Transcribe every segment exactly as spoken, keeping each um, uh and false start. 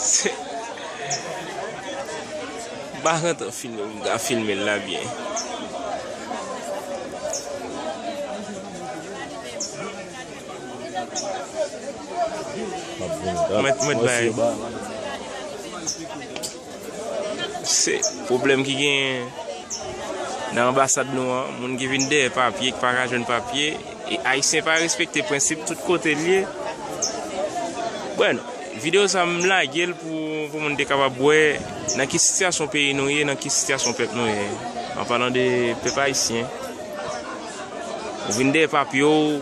Se, m pa kontan filme, m ka filme l la byen. Mèt, mèt bay. Se pwoblèm ki genyen nan anbasad nou an, moun ki vin dèyè papye, ki pa ka jwenn papye, e Ayisyen pa respekte prensip tout kote l ye. Bwè, videyo sa a m lage l pou, pou moun te kapab wè nan ki sitiyasyon peyi nou ye, nan ki sitiyasyon pèp nou ye. An palan de pèp ayisyen, ou vin dèyè papye w,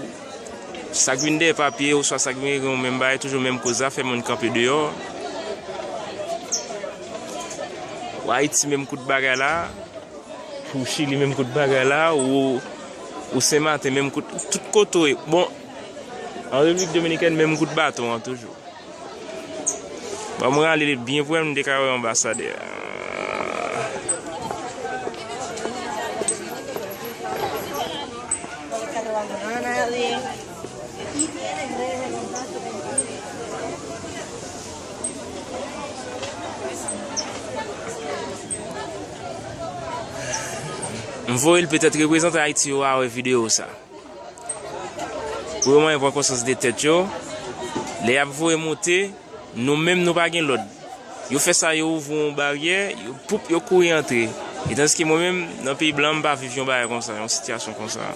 sa k vin dèyè papye, oswa sa k vin regle yon menm bagay, toujou menm koz la, fè moun kanpe deyò. Ou Ayiti, menm kout bagay la. Ou Chili, menm kout bagay la. Ou, ou Senmaten, menm kout, tout kote w ye. Bon, an Repiblik Dominikèn, menm kout baton an toujou. Ban m rale li byen pou m te ka wè anbasadè a. M voye l, petèt reprezantan Ayiti yo a wè videyo sa. Pou yo mwen pran konsyans de tèt yo. Lè y ap voye monte, nou menm nou pa gen lòd. Yo fè sa, yo ouvri yon baryè, yo poup, yo kouri antre. E tandiske mwen menm, nan peyi blan, m pa viv yon bagay konsa, yon sitiyasyon konsa.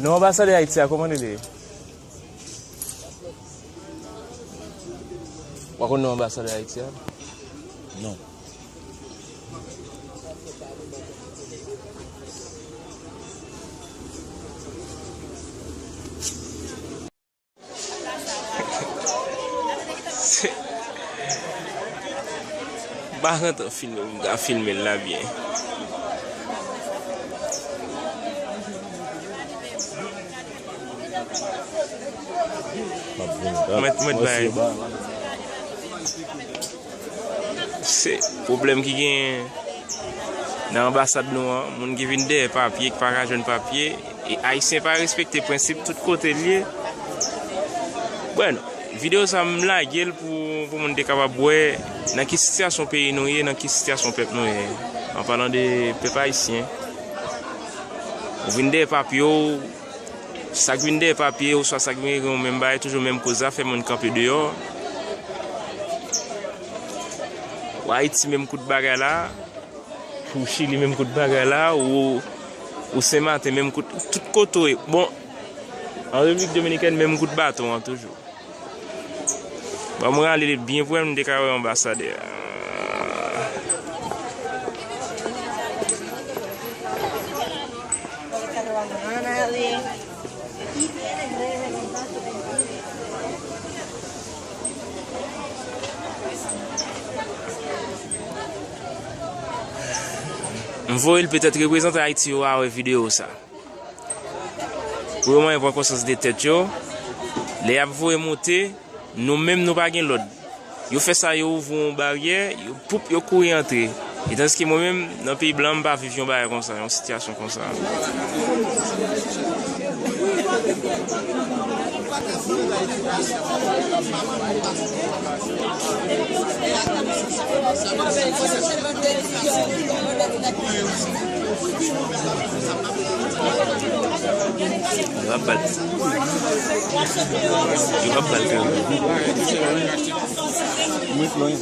Non, anbasadè Ayiti a, kòman li ye? Ou pa konn non anbasadè Ayiti a? Non. M pa kontan filme, m ka filme l la byen. Mèt, mèt bay. Se pwoblèm ki genyen nan anbasad nou an, moun ki vin dèyè papye, ki pa ka jwenn papye, e Ayisyen pa respekte prensip tout kote l ye. Bwè, videyo sa a m lage l pou, pou moun te kapab wè nan ki sitiyasyon peyi nou ye, nan ki sitiyasyon pèp nou ye. An palan de pèp ayisyen, ou vin dèyè papye w, sa k vin dèyè papye, oswa sa k vin regle yon menm bagay, toujou menm koz la, fè moun kanpe deyò. Ou Ayiti, menm kout bagay la. Ou Chili, menm kout bagay la. Ou, ou Senmaten, menm kout, tout kote w ye. Bon, an Repiblik Dominikèn, menm kout baton an toujou. Ban m rale li byen pou m te ka wè anbasadè a. M voye l petèt reprezante Ayiti yo a wè videyo sa. Pou yo mwen pran konsyans de tèt yo. Lè y ap voye monte, nou menm nou pa gen lòd. Yo fè sa, yo ouvri yon baryè, yo poup, yo kouri antre. E tandiske mwen menm, nan peyi blan, m pa viv yon bagay konsa, yon sitiyasyon konsa. Yo ap bat. Yo ap bat kanmenm. Mwen flon.